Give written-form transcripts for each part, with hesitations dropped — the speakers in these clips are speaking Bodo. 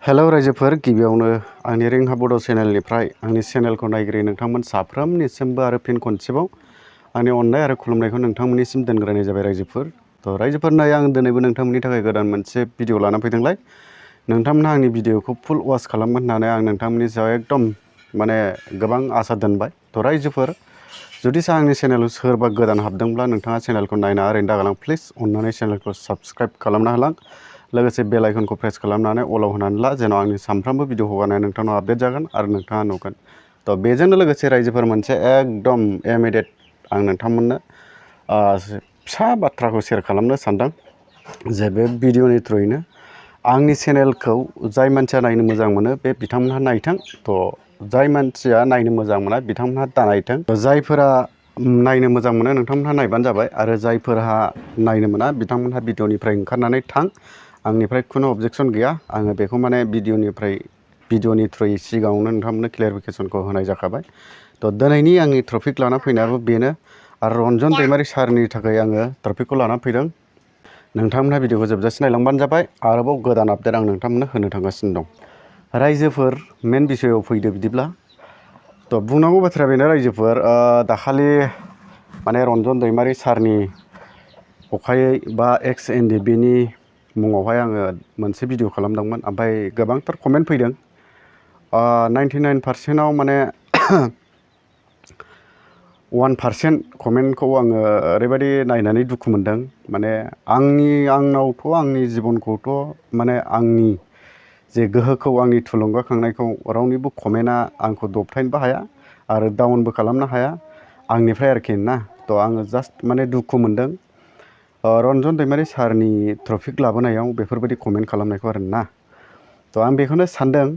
हेलौ रायजोफोर गिबियावनो आंनि रिंहा बड' चेनेलनिफ्राय आंनि चेनेलखौ नायगिरि नोंथांमोन साफ्रोमनिसिमबो आरो फिन खनसेबाव आंनि अननाय आरो खुलुमनायखौ नोंथांमोननिसिम दोनग्रोनाय जाबाय रायजोफोर। थ' रायजोफोर नाय आं दिनैबो नोंथांमोननि थाखाय गोदान मोनसे भिडिअ लाना फैदोंलाय। नोंथांमोनहा आंनि भिडिअखौ फुल वाच खालामगोन होननानै आं नोंथांमोननि सायाव एकदम गोबां आसा दोनबाय। थ' रायजोफोर जुदिसो आंनि चेनेलाव सोरबा गोदान हाबदोंब्ला नोंथाङा चेनेलखौ नायना ओरैनो दागालां प्लिज अननानै चेनेलखौ साबस्क्राइब खालामना होलां। लोगोसे बेल आइकनखौ प्रेस खालामनानै अलाव होनानै ला जेन' आंनि सानफ्रामबो भिडिअ हगारनाया नोंथांनाव आपडेट जागोन आरो नोंथाङा नुगोन। थ' बेजोंनो लोगोसे रायजोफोर मोनसे एकदम इमिडियेट आं नोंथांमोननो फिसा बाथ्राखौ शेयार खालामनो सानदों जे बे भिडिअनि थ्रुयैनो आंनि चेनेलखौ जाय मानसिया नायनो मोजां मोनो बे बिथांमोनहा नायथों। थ' जाय मानसिया नायनो मोजां मोना बिथांमोनहा दानायथों। जायफोरा नायनो मोजां मोनो नोंथांमोनहा नायबानो जाबाय आरो जायफोरहा नायनो मोना बिथांमोनहा भिडिअनिफ्राय ओंखारनानै थां। आंनिफ्राय खुनु अबजेक्सन गैया। आङो बेखौ भिडिअनि थ्रुयै सिगाङावनो नोंथांमोननो क्लियारिफिकेसनखौ होनाय जाखाबाय। थ' दिनैनि आंनि टपिक लाना फैनायाबो बेनो आरो रन्जन दैमारि सारनि थाखाय आङो टपिकखौ लाना फैदों। नोंथांमोनहा भिडिअखौ जोबजासे नायलांबानो जाबाय। आरोबाव गोदान आपडेट आं नोंथांमोननो होनो थांगासिनो दं। रायजोफोर मेन बिसयआव फैदो बिदिब्ला। थ' बुंनांगौ बाथ्राया बेनो रायजोफोर दाखालि रन्जन दैमारि सारनि अखायै बा एक्स एनडिबिनि मुङावहाय आङो मोनसे भिडिअ खालामदोंमोन। ओमफ्राय गोबांथार कमेन्ट फैदों। 99%आव 1% कमेन्टखौ आङो ओरैबायदि नायनानै दुखु मोनदों। आंनावथ' आंनि जिबनखौथ' आंनि जे गोहोखौ आंनि थुलुंगाखांनायखौ रावनिबो कमेन्टआ आंखौ दबथायनोबो हाया आरो डाउनबो खालामनो हाया आंनिफ्राय आरोखि ना। थ' आङो जास्ट दुखु मोनदों रन्जन दैमारि सारनि टपिक लाबोनायाव बेफोरबायदि कमेन्ट खालामनायखौ आरो ना। थ' आं बेखौनो सानदों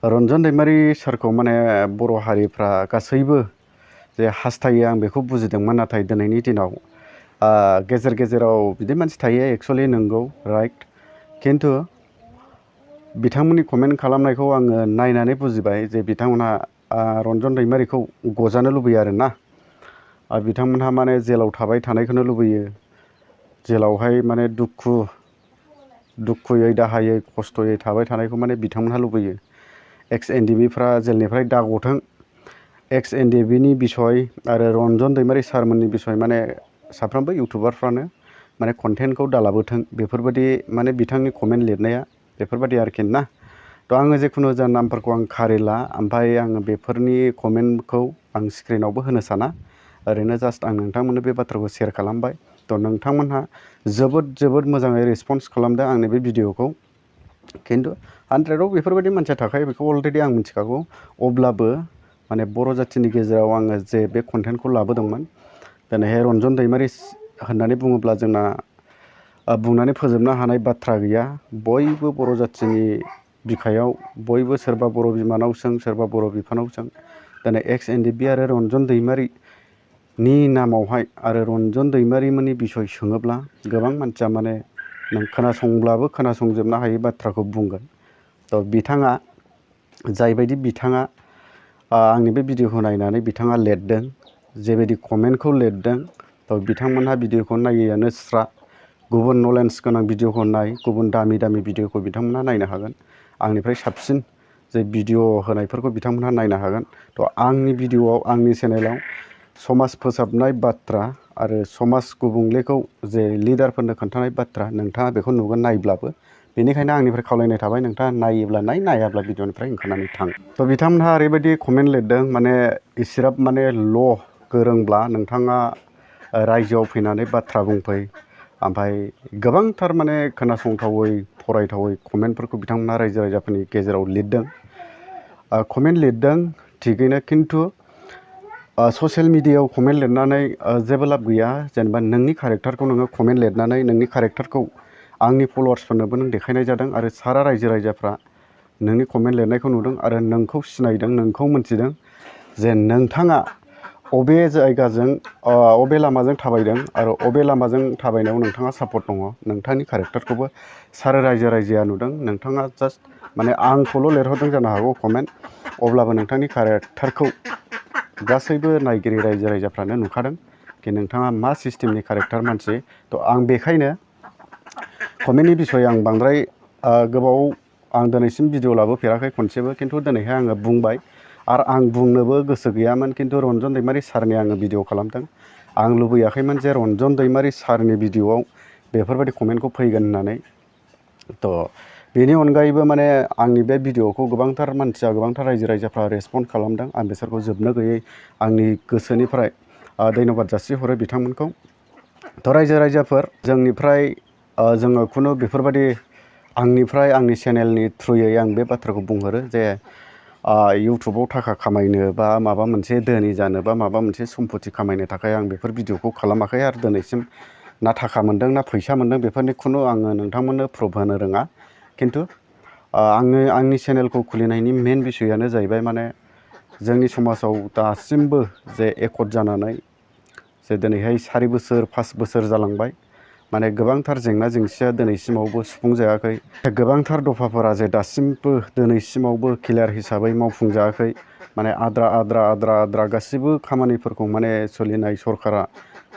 रन्जन दैमारि सारखौ बर' हारिफ्रा गासैबो जे हास्थायो आं बेखौ बुजिदोंमोन। नाथाय दिनैनि दिनाव गेजेर गेजेराव बिदि मानसि थायो एक्सुवेलि नंगौ राइट। खिन्थु बिथांमोननि कमेन्ट खालामनायखौ आङो नायनानै बुजिबाय जे बिथांमोनहा रन्जन दैमारिखौ गजानो लुबैयो आरो ना। बिथांमोनहा जेलाव थाबाय थानायखौनो लुबैयो। जेलावहाय दुखुयै दाहायै खस्थ'यै थाबाय थानायखौ बिथांमोनहा लुबैयो। एक्स एनडिबिफ्रा जेलनिफ्राय दा गथों। एक्स एनडिबिनि बिसय आरो रन्जन दैमारि सारमोननि बिसय साफ्रोमबो इउटुबारफ्रानो कन्टेन्टखौ दालाबोथों बेफोरबायदि बिथांनि कमेन्ट लिरनाया बेफोरबायदि आरोखि ना। थ' आङो जिखुनु जा नामफोरखौ आं खारिला। ओमफ्राय आङो बेफोरनि कमेन्टखौ आं स्क्रिनावबो होनो साना। ओरैनो जास्ट आं नोंथांमोननो बे बाथ्राखौ शेयार खालामबाय। थ' नोंथांमोनहा जोबोद मोजाङै रेसपन्स खालामदों आंनि बे भिडिअखौ। खिन्थु 100आव बेफोरबायदि मानसिया थाखायो बेखौ अलरेडि आं मिथिखागौ। अब्लाबो बर' जाथिनि गेजेराव आङो जे बे कन्टेन्टखौ लाबोदोंमोन दिनैहाय रन्जन दैमारि होननानै बुङोब्ला जोंना बुंनानै फोजोबनो हानाय बाथ्रा गैया। बयबो बर' जाथिनि बिखायाव बयबो सोरबा बर' बिमानाव सों सोरबा बर' बिफानाव सों दिनै एक्स एनडिबि आरो रन्जन दैमारिनि नामावहाय आरो रन्जन दैमारिमोननि बिसय सोङोब्ला गोबां मानसिया नों खोनासंब्लाबो खोनासंजोबनो हायै बाथ्राखौ बुंगोन। थ' बिथाङा जायबायदि बिथाङा आंनि बे भिडिअखौ नायनानै बिथाङा लिरदों जेबायदि कमेन्टखौ लिरदों। थ' बिथांमोनहा भिडिअखौ नायैआनो स्रा। गुबुन नलेज गोनां भिडिअखौ नाय, गुबुन दामि भिडिअखौ बिथांमोनहा नायनो हागोन। आंनिफ्राय साबसिन जे भिडिअ होनायफोरखौ बिथांमोनहा नायनो हागोन। थ' आंनि भिडिअआव आंनि चेनेलाव समाज फोसाबनाय बाथ्रा आरो समाज गुबुंलेखौ जे लिडारफोरनो खोन्थानाय बाथ्रा नोंथाङा बेखौ नुगोन नायब्लाबो। बेनिखायनो आंनिफ्राय खावलायनाय थाबाय नोंथाङा नायोब्ला नाय, नायाब्ला भिडिअनिफ्राय ओंखारनानै थां। थ' बिथांमोनहा ओरैबायदि कमेन्ट लिरदों इसिराब ल' गोरोंब्ला नोंथाङा रायजोआव फैनानै बाथ्रा बुंफै। ओमफ्राय गोबांथार खोनासंथावै फरायथावै कमेन्टफोरखौ बिथांमोनहा रायजो राजाफोरनि गेजेराव लिरदों। कमेन्ट लिरदों थिगैनो। खिन्थु ससियेल मिडियायाव कमेन्ट लिरनानै जेबो लाब गैया। जेनेबा नोंनि कारेक्टारखौ नोङो कमेन्ट लिरनानै नोंनि कारेक्टारखौ आंनि फल'वार्सफोरनोबो नों देखायनाय जादों आरो सारा रायजो राजाफ्रा नोंनि कमेन्ट लिरनायखौ नुदों आरो नोंखौ सिनायदों, नोंखौ मोनथिदों जे नोंथाङा अबे जायगाजों अबे लामाजों थाबायदों आरो अबे लामाजों थाबायनायाव नोंथाङा सापर्ट दङ। नोंथांनि कारेक्टारखौबो सारा रायजोआ नुदों। नोंथाङा जास्ट आंखौल' लिरहरदों जानो हागौ कमेन्ट। अब्लाबो नोंथांनि कारेक्टारखौ गासैबो नायगिरि रायजो राजाफ्रानो नुखादों कि नोंथाङा मा सिस्टेमनि कारेक्टार मानसि। थ' आं बेखायनो कमेन्टनि बिसय आं बांद्राय गोबाव आं दिनैसिम भिडिअ लाबोफेराखै खनसेबो, खिन्थु दिनैहाय आङो बुंबाय आरो आं बुंनोबो गोसो गैयामोन, खिन्थु रन्जन दैमारि सारनि आङो भिडिअ खालामदों। आं लुबैयाखैमोन जे रन्जन दैमारि सारनि भिडिअआव बेफोरबायदि कमेन्टखौ फैगोन होननानै। थ' बेनि अनगायैबो माने आंनि बे भिडिअखौ गोबांथार मानसिया, गोबांथार रायजो राजाफ्रा रेसपन्ड खालामदों। आं बिसोरखौ जोबनो गैयै आंनि गोसोनिफ्राय धन्यबाद जासिहरो बिथांमोनखौ। थ' रायजो राजाफोर, जोंनिफ्राय जोङो खुनु बेफोरबायदि आंनिफ्राय आंनि चेनेलनि थ्रुयै आं बे बाथ्राखौ बुंहरो जे इउटुबाव थाखा खामायनो बा माबा मोनसे धोनि जानो बा माबा मोनसे सम्पति खामायनो थाखाय आं बेफोर भिडिअखौ खालामाखै आरो दिनैसिम ना थाखा मोन्दों ना फैसा मोन्दों बेफोरनि खुनु आङो नोंथांमोननो प्रुफ होनो रोङा। खिन्थु आङो आंनि चेनेलखौ खुलिनायनि मेन बिसयआनो जाहैबाय माने जोंनि समाजाव दासिमबो जे एकट जानानै जे दिनैहाय 4 बोसोर 5 बोसोर जालांबाय, माने गोबांथार जेंना जेंसिया दिनैसिमावबो सुफुंजायाखै। गोबांथार दफाफोरा जे दासिमबो दिनैसिमावबो क्लियार हिसाबै मावफुंजायाखै। माने आद्रा गासिबो खामानिफोरखौ माने सोलिनाय सरकारा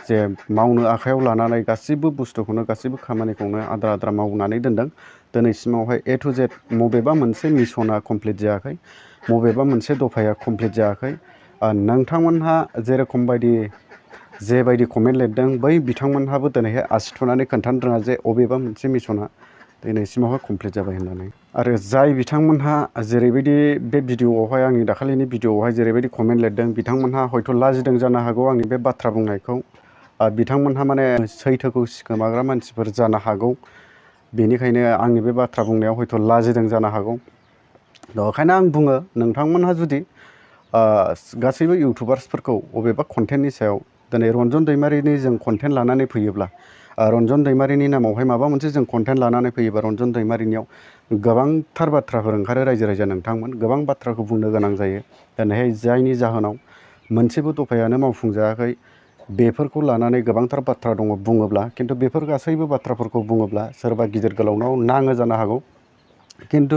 जे मावनो आखायाव लानानै गासिबो बुस्थुखौनो, गासिबो खामानिखौनो आद्रा मावनानै दोनदों। दिनैसिमावहाय A to Z मबेबा मोनसे मिसना कमप्लिट जायाखै, मबेबा मोनसे दफाया कमप्लिट जायाखै। नोंथांमोनहा जेरखम बायदि जेबायदि कमेन्ट लिरदों, बै बिथांमोनहाबो दिनैहाय आसि थुनानै खोन्थानो रोङा जे अबेबा मोनसे मिसना दिनैसिमावहाय कमप्लिट जाबाय होननानै। आरो जाय बिथांमोनहा जेरैबायदि बे भिडिअआवहाय, आंनि दाखालिनि भिडिअआवहाय जेरैबायदि कमेन्ट लिरदों, बिथांमोनहा हयथ' लाजिदों जानो हागौ आंनि बे बाथ्रा बुंनायखौ। बिथांमोनहा माने सैथोखौ सिखोमाग्रा मानसिफोर जानो हागौ, बेनिखायनो आंनि बे बाथ्रा बुंनायाव हयथ' लाजिदों जानो हागौ। ओंखायनो आं बुङो, नोंथांमोनहा जुदि गासैबो इउटुबार्सफोरखौ अबेबा कन्टेन्टनि सायाव दिनै रन्जन दैमारिनि जों कन्टेन्ट लानानै फैयोब्ला, रन्जन दैमारिनि नामावहाय माबा मोनसे जों कन्टेन्ट लानानै फैयोबा, रन्जन दैमारिनियाव गोबांथार बाथ्राफोर ओंखारो रायजो राजा नोंथांमोन, गोबां बाथ्राखौ बुंनो गोनां जायो। दिनैहाय जायनि जाहोनाव मोनसेबो दफायानो मावफुंजायाखै, बेफोरखौ लानानै गोबांथार बाथ्रा दङ बुङोब्ला, खिन्थु बेफोर गासैबो बाथ्राफोरखौ बुङोब्ला सोरबा गिदिर गोलावनाव नाङो जानो हागौ। खिन्थु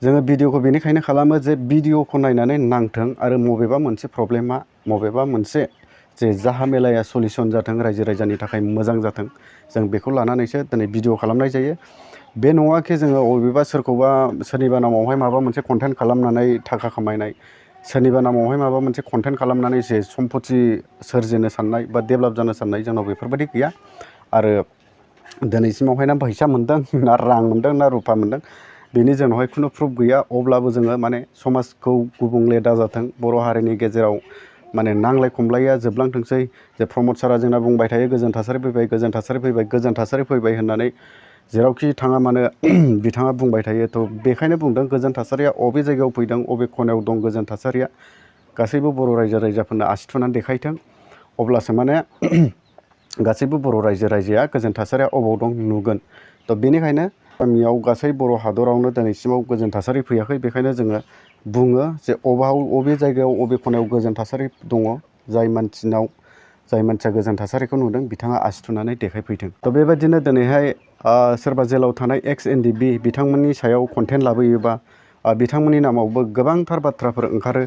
जोङो भिडिअखौ बेनिखायनो खालामो जे भिडिअखौ नायनानै नांथों आरो मबेबा मोनसे प्रब्लेमा, मबेबा मोनसे जे जाहा मेलाया सलिउसन जाथों, रायजो राजानि थाखाय मोजां जाथों, जों बेखौ लानानैसो दिनै भिडिअ खालामनाय जायो। बे नङाखि जोङो अबेबा सोरनिबा नामावहाय माबा मोनसे कन्टेन्ट खालामनानै थाखा खामायनाय, सोरनिबा नामावहाय माबा मोनसे कन्टेन्ट खालामनानै जे सम्पति सोरजिनो साननाय बा डेभेलप जानो साननाय, जोंनाव बेफोरबायदि गैया। आरो दिनैसिमावहाय ना फैसा मोन्दों, ना रां मोन्दों, ना रुफा मोन्दों, बेनि जोंनावहाय खुनु प्रुफ गैया। अब्लाबो जोङो माने समाजखौ गुबुंले दाजाथों, बर' हारिनि गेजेराव माने नांलाय खमलाया जोबलांथोंसै। जे प्रमद सारा जोंना बुंबाय थायो गोजोन थासारि फैबाय, गोजोन थासारि फैबाय, गोजोन थासारि फैबाय होननानै जेरावखि थाङा मानो बिथाङा बुंबाय थायो। थ' बेखायनो बुंदों गोजोन थासारिया अबे जायगायाव फैदों, अबे खनायाव दं गोजोन थासारिया, गासैबो बर' रायजो राजाफोरनो आसि थुनानै देखायथों। अब्लासो माने गासैबो बर' रायजो राजाया गोजोन थासारिया अबाव दं नुगोन। थ' बेनिखायनो गामियाव गासै बर' हादरावनो दिनैसिमाव गोजोन थासारि फैयाखै। बेखायनो जोङो बुङो जे अबे जायगायाव, अबे खनायाव गोजोन थासारि दङ, जाय मानसिया गोजोन थासारिखौ नुदों, बिथाङा आसि थुनानै देखायफैथों। थ' बेबायदिनो दिनैहाय सोरबा जेलाव थानाय XNDB बिथांमोननि सायाव कन्टेन्ट लाबोयोबा, बिथांमोननि नामावबो गोबांथार बाथ्राफोर ओंखारो।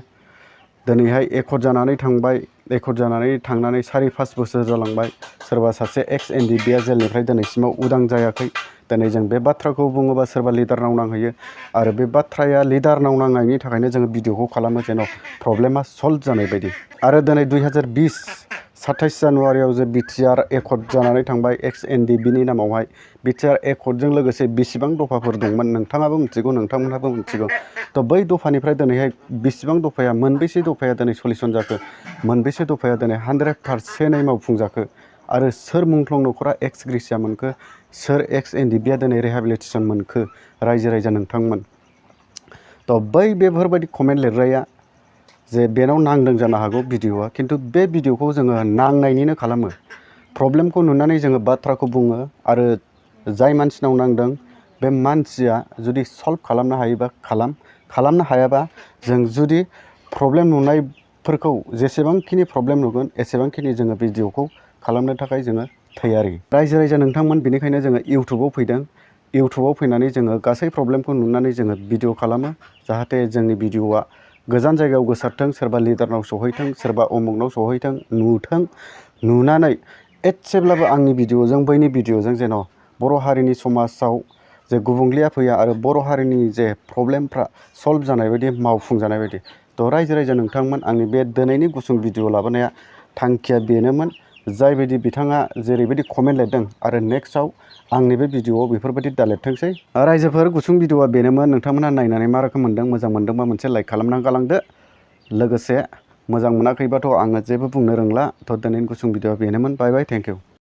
दिनैहाय एकट जानानै थांबाय, एकट जानानै थांनानै 4-5 बोसोर जालांबाय। सोरबा सासे XNDBया जेलनिफ्राय दिनैसिमाव उदां जायाखै। दिनै जों बे बाथ्राखौ बुङोबा सोरबा लिडारनाव नांहैयो, आरो बे बाथ्राया लिडारनाव नांनायनि थाखायनो जोङो भिडिअखौ खालामो जेन' प्रब्लेमा सल्भ जानाय बायदि। आरो दिनै 2020 27 जानुवारियाव जे BTR एकट जानानै थांबाय XNDBनि नामावहाय। BTR एकटजों लोगोसे बेसेबां दफाफोर दंमोन नोंथाङाबो मिथिगौ, नोंथांमोनहाबो मिथिगौ। थ' बै दफानिफ्राय दिनैहाय बेसेबां दफाया, मोनबेसे दफाया दिनै सलिउसन जाखो, मोनबेसे दफाया दिनै 100%यै मावफुंजाखो, आरो सोर मुंख्लं न'खरा एक्स ग्रेसिया मोनखो, सोर XNDBया दिनै रिहेबिलिटेसन मोनखो, रायजो राजा नोंथांमोन। थ' बेफोरबायदि कमेन्ट लिरग्राया जे बेनाव नांदों जानो हागौ भिडिअआ, खिन्थु बे भिडिअखौ जोङो नांनायनिनो खालामो। प्रब्लेमखौ नुनानै जोङो बाथ्राखौ बुङो, आरो जाय मानसिनाव नांदों बे मानसिया जुदि सल्भ खालामनो हायोबा खालामनो हायाबा जों जुदि प्रब्लेम नुनायफोरखौ जेसेबांखिनि प्रब्लेम नुगोन एसेबांखिनि जोङो भिडिअखौ खालामनो थाखाय जोङो थैयारि। रायजो राजा नोंथांमोन, बेनिखायनो जोङो इउटुबाव फैदों। इउटुबाव फैनानै जोङो गासै प्रब्लेमखौ नुनानै जोङो भिडिअ खालामो, जाहाथे जोंनि भिडिअआ गोजान जायगायाव गोसारथों, सोरबा लिडारनाव सहैथों, सोरबा अमुकनाव सहैथों, नुनानै एसेब्लाबो आंनि भिडिअजों बैनि भिडिअजों जेन' बर' हारिनि समाजाव जे गुबुंलेया फैया आरो बर' हारिनि जे प्रब्लेमफ्रा सल्भ जानाय बायदि मावफुंजानाय बायदि। थ' रायजो नोंथांमोन आंनि बे दिनैनि गुसुं भिडिअ लाबोनाया थांखिया बेनोमोन जायबायदि बिथाङा जेरैबायदि कमेन्ट लिरदों आरो नेक्स्टआव आंनि बे भिडिअआव बेफोरबायदि दालिरथोंसै। रायजोफोर गुसुं भिडिअआ बेनोमोन। नोंथांमोनहा नायनानै मा रोखोम मोनदों? मोजां मोनदोंबा मोनसे लाइक खालामना गालांदो। लोगोसे मोजां मोनाखैबाथ' आङो जेबो बुंनो रोंला। थ' दिनैनि गुसुं भिडिअआ बेनोमोन। बाय बाय, थेंक इउ।